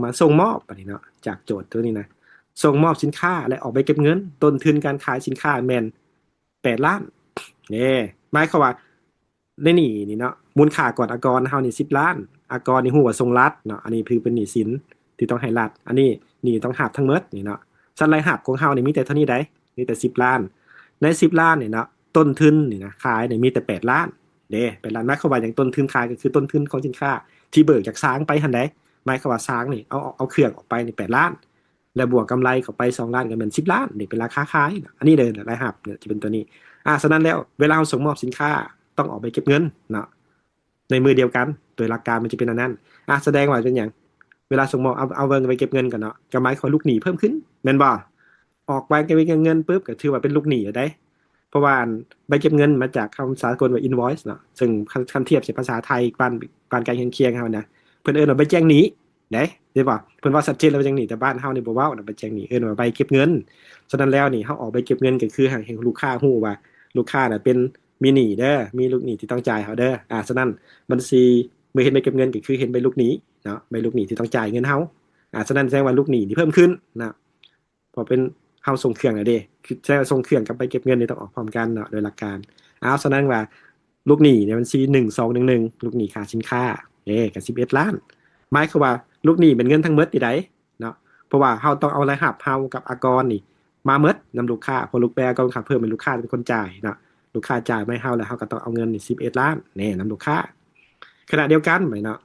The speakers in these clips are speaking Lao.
ມາສົ່ງມອບ ອັນນີ້ເນາະ ຈາກໂຈດຕົວນີ້ນະ ສົ່ງມອບສິນຄ້າ ແລະ ອອກໃບເກັບເງິນ ຕົ້ນທຶນການຂາຍສິນຄ້າແມ່ນ ແປດລ້ານ ເດ້ ໝາຍຄວາມວ່າໃນນີ້ນີ້ເນາະ ມູນຄ່າກ່ອນອາກອນເຮົານີ້ສິບລ້ານ ອາກອນນີ້ຮູ້ວ່າສົ່ງລັດເນາະ ອັນນີ້ຖືເປັນໜີ້ສິນທີ່ຕ້ອງໃຫ້ລັດ ອັນນີ້ໜີ້ຕ້ອງຮັບທັງໝົດນີ້ເນາະ ຊັ້ນລາຍຮັບຂອງເຮົານີ້ມີແຕ່ເທົ່ານີ້ໃດ໋ ມີແຕ່ສິບລ້ານ ໃນສິບລ້ານນີ້ເນາະ ຕົ້ນທຶນນີ້ນະ ຂາຍນີ້ມີແຕ່ແປດລ້ານ ເດ້ ແປດລ້ານ ໝາຍຄວາມວ່າຫຍັງ ຕົ້ນທຶນຂາຍກໍຄືຕົ້ນທຶນຂອງສິນຄ້າທີ່ເບີກຈາກຊາງໄປຫັ້ນໃດ໋ ໝາຍຄວາມວ່າຊາງນີ້ເອົາ ເອົາເຄື່ອງອອກໄປນີ້ແປດລ້ານ ແລະ ບວກກຳໄລເຂົ້າໄປສອງລ້ານ ກໍແມ່ນສິບລ້ານ ນີ້ເປັນລາຄາຂາຍເນາະ ອັນນີ້ເດີລາຍຮັບເນາະ ຈະເປັນຕົວນີ້ ອາ ສະນັ້ນແລ້ວ ເວລາເຮົາສົ່ງມອບສິນຄ້າ ຕ້ອງອອກໃບເກັບເງິນເນາະ ໃນມື້ດຽວກັນ ໂດຍຫຼັກການມັນຈະເປັນອັນນັ້ນ ອາ ສະແດງວ່າເປັນຫຍັງ ເວລາສົ່ງມອບ ເອົາ ເອົາເບິ່ງໃບເກັບເງິນກ່ອນເນາະ ກໍໝາຍຄວາມວ່າລູກໜີ້ເພີ່ມຂຶ້ນ ແມ່ນບໍ່? ອອກໃບເກັບເງິນປຶບ ກໍຖືວ່າເປັນລູກໜີ້ແລ້ວເດ້ ເພາະວ່າອັນໃບເກັບເງິນມາຈາກຄຳສາກົນວ່າ invoice ເນາະ ເຊິ່ງຄັນ ຄັນທຽບໃສ່ພາສາໄທ ບ້ານ ບ້ານໃກ້ຄຽງເຮົານະ ເພິ່ນເອີ້ນວ່າໃບແຈ້ງໜີ້ ເດ້ ເຫັນບໍ່? ເພິ່ນເວົ້າຊັດເຈນແລ້ວວ່າຈັ່ງນີ້ ແຕ່ບ້ານເຮົານີ້ບໍ່ເວົ້ານະ ໃບແຈ້ງໜີ້ ເອີ້ນວ່າໃບເກັບເງິນ. ສະນັ້ນແລ້ວນີ້ ເຮົາອອກໃບເກັບເງິນກໍຄືໃຫ້ ໃຫ້ລູກຄ້າຮູ້ວ່າລູກຄ້ານະເປັນມີໜີ້ເດີ ມີລູກໜີ້ທີ່ຕ້ອງຈ່າຍເຮົາເດີ. ອາ ສະນັ້ນບັນຊີເມື່ອເຫັນໃບເກັບເງິນກໍຄືເຫັນໃບລູກໜີ້ເນາະ ໃບລູກໜີ້ທີ່ຕ້ອງຈ່າຍເງິນເຮົາ. ອາ ສະນັ້ນແສດງວ່າລູກໜີ້ນີ້ເພີ່ມຂຶ້ນນະ ເພາະເປັນເຮົາສົ່ງເຄື່ອງແລ້ວເດ້ ຄືແສດງວ່າສົ່ງເຄື່ອງກັບໃບເກັບເງິນນີ້ຕ້ອງອອກພ້ອມກັນເນາະ ໂດຍຫຼັກການ. ເອົາ ສະນັ້ນວ່າລູກໜີ້ໃນບັນຊີໜຶ່ງສອງໜຶ່ງໜຶ່ງ ລູກໜີ້ຄ່າສິນຄ້າ ເອີ ກໍສິບເອັດລ້ານ ໝາຍຄວາມວ່າລູກໜີ້ເປັນເງິນທັງໝົດນີ້ໃດ ເນາະ ເພາະວ່າເຮົາຕ້ອງເອົາລາຍຮັບເຮົາກັບອາກອນນີ້ມາໝົດນຳລູກຄ້າ ເພາະລູກແປອາກອນຄ່າເພີ່ມແມ່ນລູກຄ້າເປັນຄົນຈ່າຍເນາະ ລູກຄ້າຈ່າຍມາໃຫ້ເຮົາ ແລ້ວເຮົາກໍຕ້ອງເອົາເງິນນີ້ສິບເອັດລ້ານແນ່ນຳລູກຄ້າ. ຂະນະດຽວກັນໄປເນາະ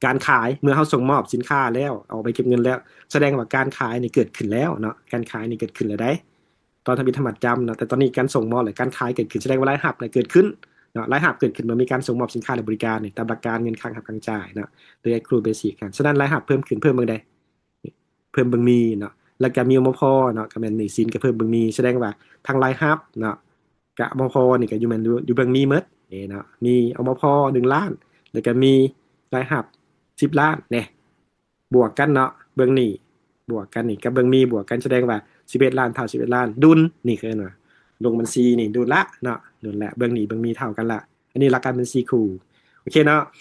ການຂາຍ ເມື່ອເຮົາສົ່ງມອບສິນຄ້າແລ້ວ ອອກໃບເກັບເງິນແລ້ວ ສະແດງວ່າການຂາຍນີ້ເກີດຂຶ້ນແລ້ວເນາະ ການຂາຍນີ້ເກີດຂຶ້ນແລ້ວໃດ໋ ຕອນທຳອິດທຳມາດຈຳເນາະ ແຕ່ຕອນນີ້ການສົ່ງມອບ ແລະ ການຂາຍເກີດຂຶ້ນ ສະແດງວ່າລາຍຮັບນະເກີດຂຶ້ນເນາະ ລາຍຮັບເກີດຂຶ້ນເມື່ອມີການສົ່ງມອບສິນຄ້າ ແລະ ບໍລິການນີ້ ຕາມຫຼັກການເງິນຄັງຮັບການຈ່າຍເນາະ ໂດຍ accrual basis ກັນ. ສະນັ້ນລາຍຮັບເພີ່ມຂຶ້ນ ເພີ່ມເບິ່ງໃດ ເພີ່ມເບິ່ງມີເນາະ ແລ້ວກະມີ ອມພ ເນາະ ກະແມ່ນໜີ້ສິນກະເພີ່ມເບິ່ງມີ ສະແດງວ່າທັງລາຍຮັບເນາະ ກະ ອມພ ນີ້ກະຢູ່ແມ່ນຢູ່ ຢູ່ເບິ່ງມີໝົດເດ້ເນາະ ມີ ອມພ ໜຶ່ງລ້ານ ແລ້ວກະມີລາຍຮັບສິບລ້ານແນ່ ບວກກັນເນາະ ເບິ່ງໜີ້ບວກກັນນີ້ກັບເບິ່ງມີບວກກັນ ສະແດງວ່າສິບເອັດລ້ານເທົ່າສິບເອັດລ້ານ ດຸນ ນີ້ຄືເອີ້ນວ່າລົງບັນຊີນີ້ດຸນລະເນາະ ດຸນລະ ເບິ່ງໜີ້ເບິ່ງມີເທົ່າກັນລະ. ອັນນີ້ຫຼັກການບັນຊີຄູ່ ໂອເຄເນາະ.